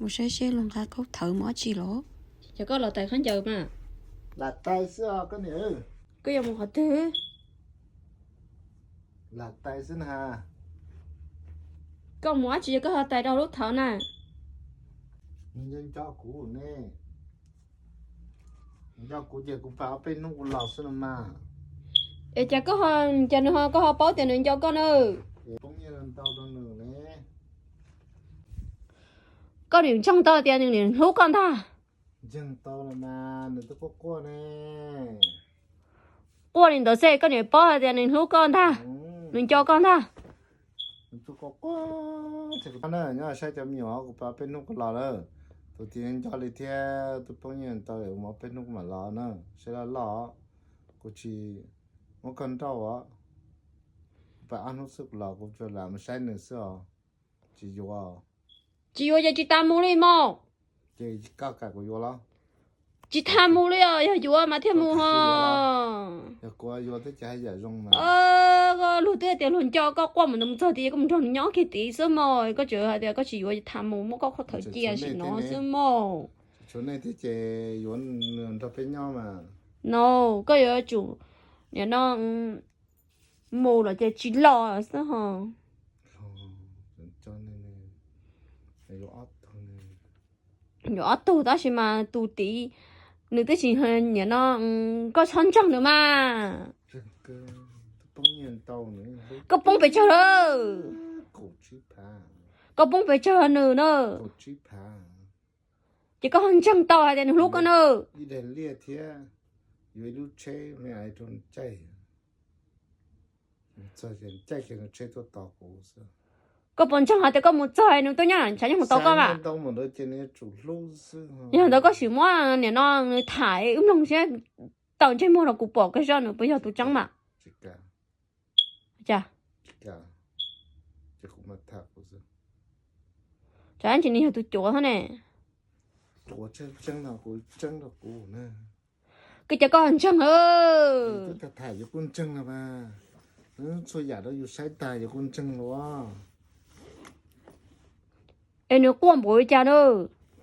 Mus saib seb luag nqa khaub thawv mus dab tsi los. Ces koj los tais khaub ncaws mas. Lam tais xwb os koj niam. Koj yuav mus qhov twg? Lam tais xwb na. Koj mus dab tsi koj ho tais rau lub thawv na? Nws nco nco kuv ne. Nws nco kuv ces kuv pab ob peb hnub kuv los xwb no mas. Es cas koj ho, cas nws ho, koj ho paub tias nws nco koj na? Es poob nyiaj ntau rau nws ne. Koj niam ntseeg tau tias nws niam hlub koj ntag. Ntseeg tau los mas nws twb quaj quaj ne. Quaj li ntawd xwb koj niam paub hais tias nws hlub koj ntag, nws nco koj ntag. Nws twb quaj quaj, nyob saib cov me nyuam kuv pab peb hnub kuv los lawm. Tus twg nco li thiab twb poob nyiaj ntau, mus peb hnub kuv mam los na. Saib loj loj, kuv tsis muab koj nrauj os. Kuv pab ob hnub xwb kuv los kuv tsuas lam mus saib nws xwb os. Tsis yuav. Tsis yuav ces tsis tas mus li mog. Ces koj kam kuv yuav los? Tsis tas mus li os, yog yuav mas thiaj mus ho. Yog kuv yuav twb ces haj yam zoo mas. Luag twb tias luag nco koj, quaj mus ntawd mus txog tid koj mus nrog nws nyob kiag tid xwb mog, koj tseem hais tias koj tsis yuav tsis tas mus, muab koj qhov thawv cia sim no xwb mog. Tshuav nej thiab ces yuav nws nrog peb nyob mas. No, koj yuav tsum, nim no mus los ces tsis los xwb ho. Yuav ob tug tab sis mas tus tid nws twb tsis, nim no koj txhob ntseeg nws mas. Koj poob pes tsawg lawm? Koj poob pes tsawg nws na? Ces koj ho ntseeg tau hais tias nws hlub koj na? Ib daim liaj thiab yuav ib lub tsheb me rau caij. Caij kiag nws tsheb tuaj tos kuv xwb. Koj puas ntseeg hais tias koj mus txog nws tuaj nyob ntshav nyob mus tos koj mas? Yog ntawd koj sim muab nim no nws tham wb mloog seb, tawm ntsej muag rau kuv pom koj zoj nws puas yog tus tseeb mas. Cas? Ces nws yog tus cuav thiab ne. Koj cas koj ho ntseeg? Tham yuav kuj ntseeg los mas. Txhua yam rau yus saib tas yuav kuj ntseeg los. Es nws quaj npaum li cas na?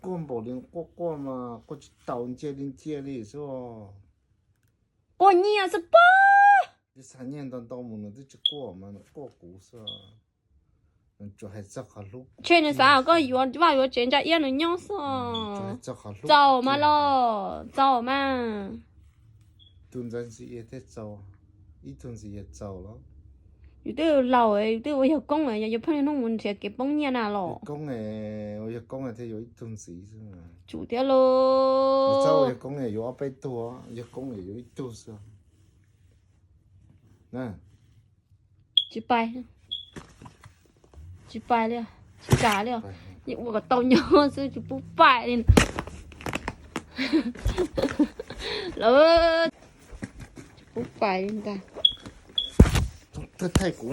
Quaj npaum li quaj quaj mas quaj tsis tau, ncia li ncia li xwb. Quaj nyiaj xwb pob. Xav nyiaj ntau ntau mus nws twb tsis quaj mas nws quaj kuv xwb. Nws tsuas hais txog qhov hlub. Ntshe nws xav kom koj yuav vaj yuav tsev ntsa iab nws nyob xwb. Txaus mas los txaus mas. Tus ntxhais ntxim thiaj txaus, ib tug ntxiv yog txaus los. Yus twb laus, yus twb ua yawg koob, yog pheej niaj hnub mus nrhiav kev poob nyiaj na los. Koob, ua yawg koob thiaj yuav ib tug ntxiv xwb. Tsum thiab los. Txhob ua yawg koob yuav ob peb tug, yawg koob yuav ib tug xwb. Tsis pais, tsis pais li, tsis kam li, yeej ua kom tau nyob xwb tsis pub pais li. Lawv tsis pub pais li ntag. Thaij kuv.